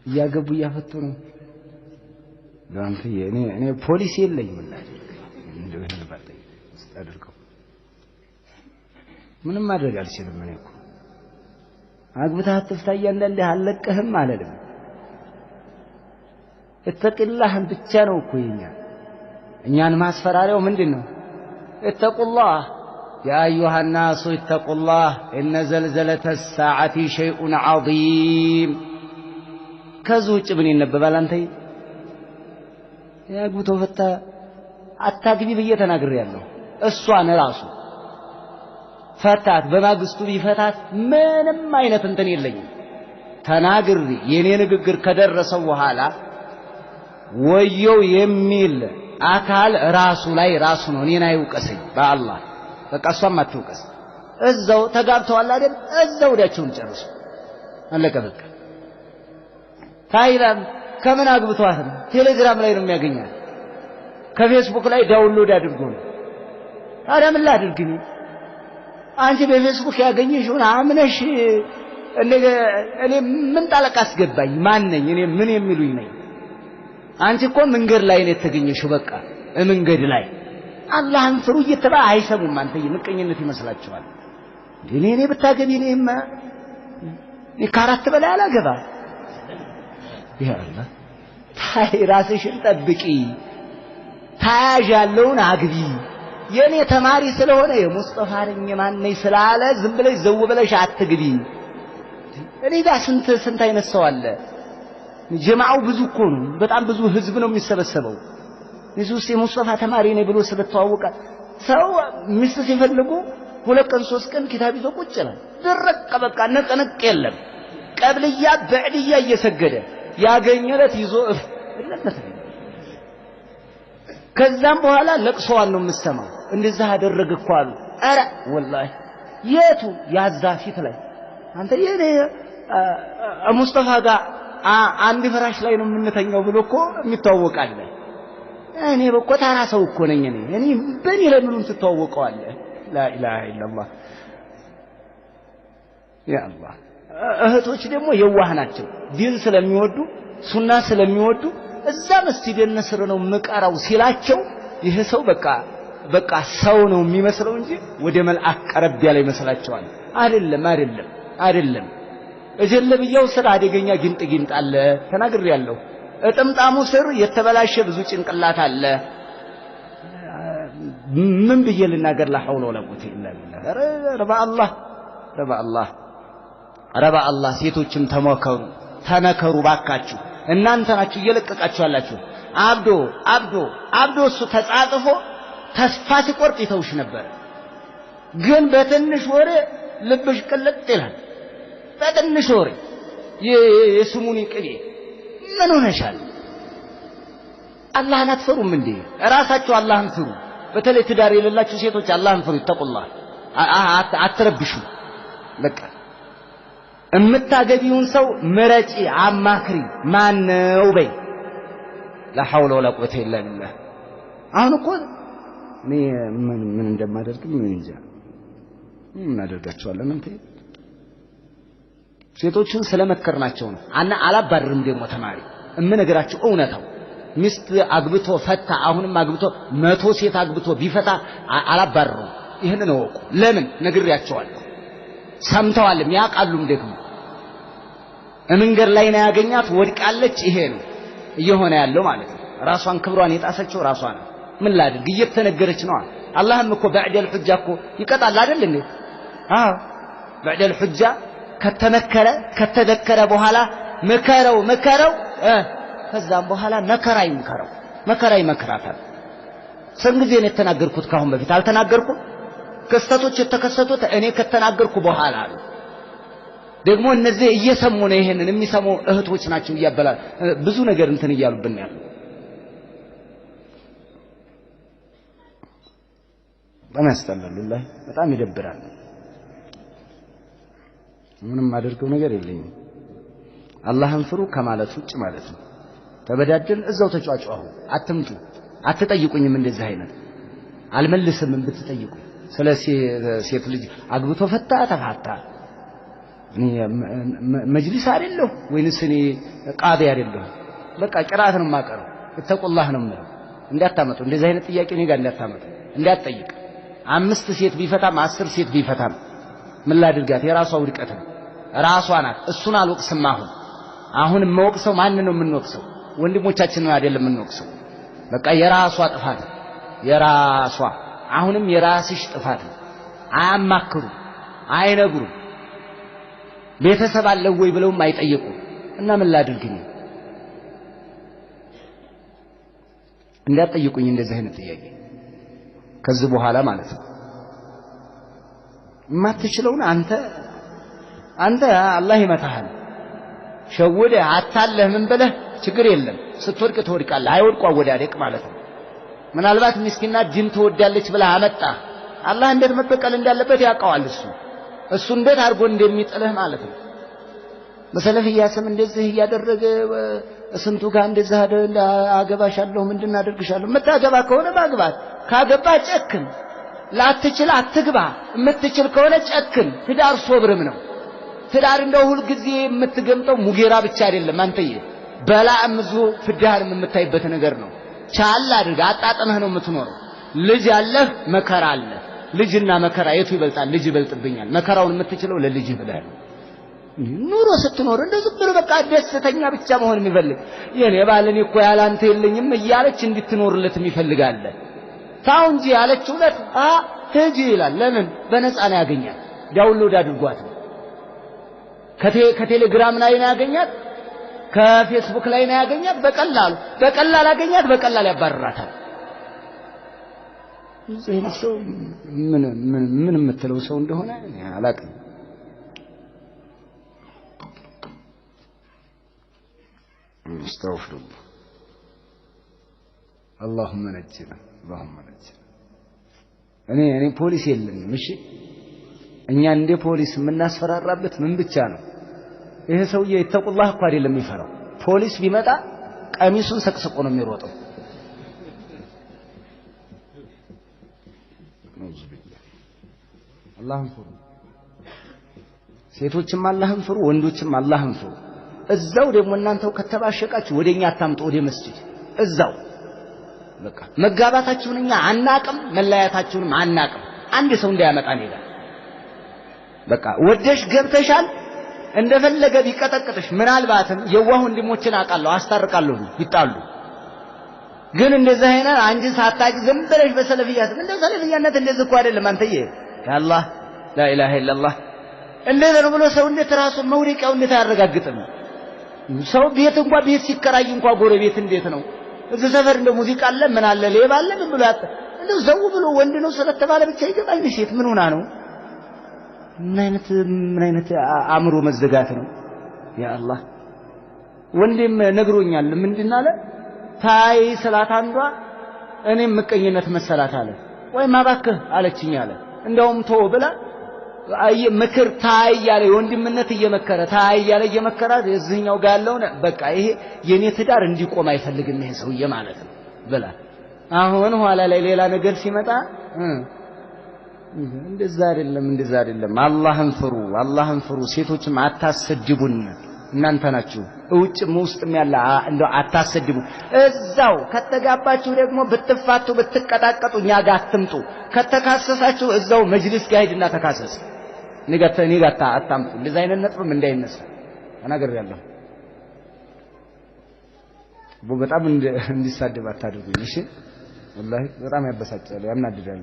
እያገቡ እያፈቱ ነው። ለአንተዬ እኔ ፖሊስ የለኝም ላድርግ እንደው ይሄን ባጠይ አድርገው ምንም ማድረግ አልችልም። እኔ እኮ አግብተህ አትፍታ እያንዳንድህ አልለቅህም አለልም። እተቂላህን ብቻ ነው እኮ የኛ እኛን ማስፈራሪያው ምንድን ነው? እተቁላህ ያ አዩሃ ናሱ እተቁላህ እነ ዘልዘለተ ሰዓቲ ሸይኡን ዐዚም። ከዚህ ውጭ ምን ይነበባል? አንተዬ አግብቶ ፈታ አታግቢ ብዬ ተናግሬያለሁ። እሷን ራሱ ፈታት፣ በማግስቱ ቢፈታት ምንም አይነት እንትን የለኝም። ተናግሬ የኔ ንግግር ከደረሰው በኋላ ወየው የሚል አካል ራሱ ላይ ራሱ ነው። እኔን አይውቀሰኝ በአላህ በቃ እሷም አትውቀስ። እዛው ተጋብተዋል አይደል? እዛው ወዲያቸውን ጨርሱ። አለቀ በቃ። ታይላንድ ከምን አግብቷት ነው? ቴሌግራም ላይ ነው የሚያገኛት። ከፌስቡክ ላይ download አድርጎ ነው። ታዲያ ምን ላድርግ እኔ? አንቺ በፌስቡክ ያገኘሽውን አምነሽ እኔ ምን ጣለቃ አስገባኝ? ማን ነኝ እኔ? ምን የሚሉኝ ነኝ? አንቺ እኮ መንገድ ላይ ነው የተገኘሽው። በቃ መንገድ ላይ አላህን ፍሩ እየተባለ አይሰሙም። አንተ ምቀኝነት ይመስላችኋል። እኔ ብታገቢ እኔማ እኔ ከአራት በላይ አላገባ። ያ አላህ ታይ፣ ራስሽን ጠብቂ፣ ታያዥ ያለውን አግቢ። የኔ ተማሪ ስለሆነ የሙስጠፋ ነኝ የማን ነኝ ስላለ ዝም ብለሽ ዘው ብለሽ አትግቢ። እኔ ጋር ስንት ስንት አይነት ሰው አለ። ጀማዓው ብዙ እኮ ነው። በጣም ብዙ ህዝብ ነው የሚሰበሰበው። እዚህ ውስጥ የሙስጠፋ ተማሪ ነኝ ብሎ ስለተዋወቀ ሰው ሚስት ሲፈልጉ 2 ቀን 3 ቀን ኪታብ ይዞ ቁጭ ይላል። ድርቅ በቃ ነቅንቅ የለም። ቀብልያ በዕድያ እየሰገደ ያገኘለት ይዞ እፍ እለበት። ከዛም በኋላ ለቅሶዋን ነው የምሰማው። እንደዛ አደረገ እኮ አሉ። ኧረ ወላሂ የቱ ያዛ ፊት ላይ አንተ የኔ ሙስጠፋ ጋር አንድ ፍራሽ ላይ ነው የምንተኛው ብሎ እኮ የሚተዋወቃለ። እኔ በኮ ተራ ሰው እኮ ነኝ። እኔ በእኔ ለምኑን ትተዋወቀዋለህ? ላኢላሃ ኢለላህ ያ አላህ። እህቶች ደግሞ የዋህ ናቸው። ዲን ስለሚወዱ ሱና ስለሚወዱ እዛ መስጂድ ነስር ነው ምቀራው ሲላቸው ይሄ ሰው በቃ በቃ ሰው ነው የሚመስለው እንጂ ወደ መልአክ ቀረብ ያለ ይመስላቸዋል። አይደለም አይደለም አይደለም። እጀለብያው ስር አደገኛ ጊንጥ ጊንጥ አለ፣ ተናግሬያለሁ። እጥምጣሙ ስር የተበላሸ ብዙ ጭንቅላት አለ። ምን ብዬ ልናገር? ላ ሐውለ ወላ ቁወተ ኢላ ቢላህ። ኧረ በአላህ ኧረ በአላህ ኧረ በአላህ። ሴቶችም ተመከሩ ተመከሩ ባካችሁ። እናንተ ናችሁ እየለቀቃችሁ ያላችሁ። አብዶ አብዶ አብዶ እሱ ተጻጽፎ ተስፋ ሲቆርጥ ይተውሽ ነበር። ግን በትንሽ ወሬ ልብሽ ቅልጥ ይላል። በትንሽ ወሬ የስሙኒ ቅቤ ምን ሆነሻል? አላህን አትፈሩም እንዴ? ራሳችሁ አላህን ፍሩ። በተለይ ትዳር የሌላችሁ ሴቶች አላህን ፍሩ። ይተቁላህ፣ አትረብሹ። በቃ እምታገቢውን ሰው ምረጪ፣ አማክሪ። ማነው በይ። ላ ሐውለ ወላ ቁወተ ኢላ ቢላህ። አሁን እኮ እኔ ምን ምን እንደማደርግ ምን እንጃ። ምን እናደርጋቸዋለን? አንተ ሴቶችን ስለመከርናቸው ነው። አና አላባርርም። ደግሞ ተማሪ እምነግራችሁ እውነታው ሚስት አግብቶ ፈታ፣ አሁንም አግብቶ 100 ሴት አግብቶ ቢፈታ አላባርረውም። ይህንን እወቁ። ለምን ነግሬያቸዋለሁ። ሰምተዋልም ያውቃሉም። ደግሞ መንገድ ላይ ነው ያገኛት፣ ወድቃለች። ይሄ ነው እየሆነ ያለው ማለት ነው። ራሷን ክብሯን የጣሰችው ራሷ ነው። ምን ላድርግ? እየተነገረች ነው። አላህም እኮ ባዕደል ሑጃ እኮ ይቀጣል አይደል እንዴ? አዎ ባዕደል ሑጃ ከተመከረ ከተደከረ በኋላ ምከረው ምከረው፣ ከዛም በኋላ መከራ ይምከረው፣ መከራ ይመክራታል። ስንት ጊዜ ነው የተናገርኩት? ካሁን በፊት አልተናገርኩም? ክስተቶች የተከሰቱት እኔ ከተናገርኩ በኋላ ነው። ደግሞ እነዚህ እየሰሙ ነው። ይሄንን የሚሰሙ እህቶች ናቸው እያበላ ብዙ ነገር እንትን እያሉብን ያሉ። በጣም ያስጠላል፣ ወላሂ በጣም ይደብራል። ምንም አደርገው ነገር የለኝም። አላህን ፍሩ ከማለት ውጭ ማለት ነው። ተበዳደል እዛው ተጫጫሁ። አትምጡ፣ አትጠይቁኝም። እንደዚህ አይነት አልመልስም ብትጠይቁኝ። ስለ ሴት ልጅ አግብቶ ፈታ ተፋታ እኔ መጅሊስ አይደለሁ ወይንስ እኔ ቃዲ አይደለሁ? በቃ ቅራት ነው የማቀረው። እተቁላህ ነው የምለው። እንዳታመጡ እንደዚህ አይነት ጥያቄ እኔ ጋር እንዳታመጡ፣ እንዳትጠይቅ። 5 ሴት ቢፈታም 10 ሴት ቢፈታም ምን ላድርጋት? የራሷ ውድቀት ነው፣ ራሷ ናት። እሱን አልወቅስም። አሁን የምወቅሰው ማንን ነው የምንወቅሰው? ወንድሞቻችንን አይደለም የምንወቅሰው። በቃ የራሷ ጥፋት ነው፣ የራሷ አሁንም የራስሽ ጥፋት ነው። አያማክሩ፣ አይነግሩ፣ ቤተሰብ አለው ወይ ብለውም አይጠይቁ። እና ምን ላድርግኝ? እንዳትጠይቁኝ እንደዚህ አይነት ጥያቄ ከዚህ በኋላ ማለት ነው። የማትችለውን አንተ አላህ ይመታሃል። ሸውደህ አታለህ ምን ብለህ ችግር የለም፣ ስትወድቅ ትወድቃለህ። አይወድቁ አወዳደቅ ማለት ነው። ምናልባት ምስኪና ዲን ትወዳለች ብለህ አመጣህ፣ አላህ እንዴት መበቀል እንዳለበት ያውቀዋል። እሱ እንዴት አድርጎ እንደሚጥልህ ማለት ነው። በሰለፍያ ስም እንደዚህ እያደረገ ስንቱ ጋር እንደዚህ አገባሻለሁ ምንድን አደርግሻለሁ። የምታገባ ከሆነ ማግባት፣ ካገባ ጨክን፣ ላትችል አትግባ። የምትችል ከሆነ ጨክን። ትዳር ሶብርም ነው። ትዳር እንደው ሁል ጊዜ የምትገምጠው ሙጌራ ብቻ አይደለም አንተዬ፣ በላእም ዙ ፍዳህንም የምታይበት ነገር ነው። ቻል አድርግ፣ አጣጥመህ ነው የምትኖረው። ልጅ አለህ፣ መከራ አለ። ልጅና መከራ የቱ ይበልጣል? ልጅ ይበልጥብኛል። መከራውን የምትችለው ለልጅህ ብለህ ነው። ኑሮ ስትኖር እንደዚህ ብሎ በቃ ደስተኛ ብቻ መሆን የሚፈልግ የኔ ባል እኔ እኮ ያላንተ የለኝም እያለች እንድትኖርለት የሚፈልግ አለ። ታው እንጂ ያለችው ዕለት ሂጂ ይላል። ለምን? በነፃ ነው ያገኛት። download አድርጓት ነው። ከቴሌግራም ላይ ነው ያገኛት፣ ከፌስቡክ ላይ ነው ያገኛት። በቀላሉ በቀላል አገኛት፣ በቀላል ያባርራታል። ይሄን ሰው ምን ምን ምን የምትለው ሰው እንደሆነ አላውቅም። አስተግፊሩላህ። اللهم نجنا اللهم نجنا። እኔ ፖሊስ የለንም። እሺ እኛ እንደ ፖሊስ የምናስፈራራበት ምን ብቻ ነው? ይሄ ሰውዬ ይተቁላህ እኮ አይደለም የሚፈራው። ፖሊስ ቢመጣ ቀሚሱን ሰቅስቆ ነው የሚሮጠው። አላህን ፍሩ፣ ሴቶችም አላህን ፍሩ፣ ወንዶችም አላህን ፍሩ። እዛው ደግሞ እናንተው ከተባሸቃችሁ ወደኛ አታምጡ፣ ወደ መስጂድ እዛው በቃ መጋባታችሁን እኛ አናቅም፣ መለያየታችሁንም አናቅም። አንድ ሰው እንዳያመጣ ነው ይላል። በቃ ወደሽ ገብተሻል፣ እንደፈለገ ቢቀጠቅጥሽ ምናልባትም የዋህ ወንድሞችን አውቃለሁ፣ አስታርቃለሁ ቢጣሉ። ግን እንደዚህ አይነት አንቺ ሳታቂ ዝም ብለሽ በሰለፍያ ስም እንደ ሰለፍያነት እንደዚህ እኮ አይደለም አንተዬ፣ ያአላህ ላኢላሃ ኢለላህ እንደዚህ ነው ብሎ ሰው እንዴት ራሱን መውደቂያው እንዴት አያረጋግጥም? ሰው ቤት እንኳ ቤት ሲከራይ እንኳ ጎረቤት እንዴት ነው እዚህ ሰፈር እንደ ሙዚቃ አለ ምን አለ ሌባ አለ ምን ብሎ እንደው ዘው ብሎ ወንድ ነው ስለተባለ ብቻ ይገባል። ሴት ምን ሆና ነው? ምን አይነት አእምሮ መዘጋት ነው? ያ አላህ። ወንድም ነግሮኛል። ምንድን አለ? ታይ ስላት አንዷ እኔም ምቀኝነት መሰላት አለ። ወይማ እባክህ አለችኝ አለ። እንደውም ተው ብላ ምክር ታይ እያለ የወንድምነት እየመከረ ታይ እያለ እየመከራት እዚህኛው ጋር ያለውን በቃ ይሄ የኔ ትዳር እንዲቆም አይፈልግም ይሄ ሰውዬ ማለት ነው ብላ አሁን ኋላ ላይ ሌላ ነገር ሲመጣ እንደዛ አይደለም እንደዛ አይደለም። አላህን ፍሩ፣ አላህን ፍሩ። ሴቶችም አታሰድቡን፣ እናንተ ናችሁ ውጭም ውስጥም ያለ እንደው አታሰድቡ። እዛው ከተጋባችሁ ደግሞ ብትፋቱ ብትቀጣቀጡ እኛ ጋር አትምጡ። ከተካሰሳችሁ እዛው መጅሊስ ጋር ሂድና ተካሰስ። እኔ ጋር አታምጡ። እንደዛ አይነት ነጥብም እንዳይነሳ ተናግሬያለሁ። በጣም እንዲሳደብ አታድርጉኝ እሺ። ወላሂ በጣም ያበሳጫል፣ ያናድዳል።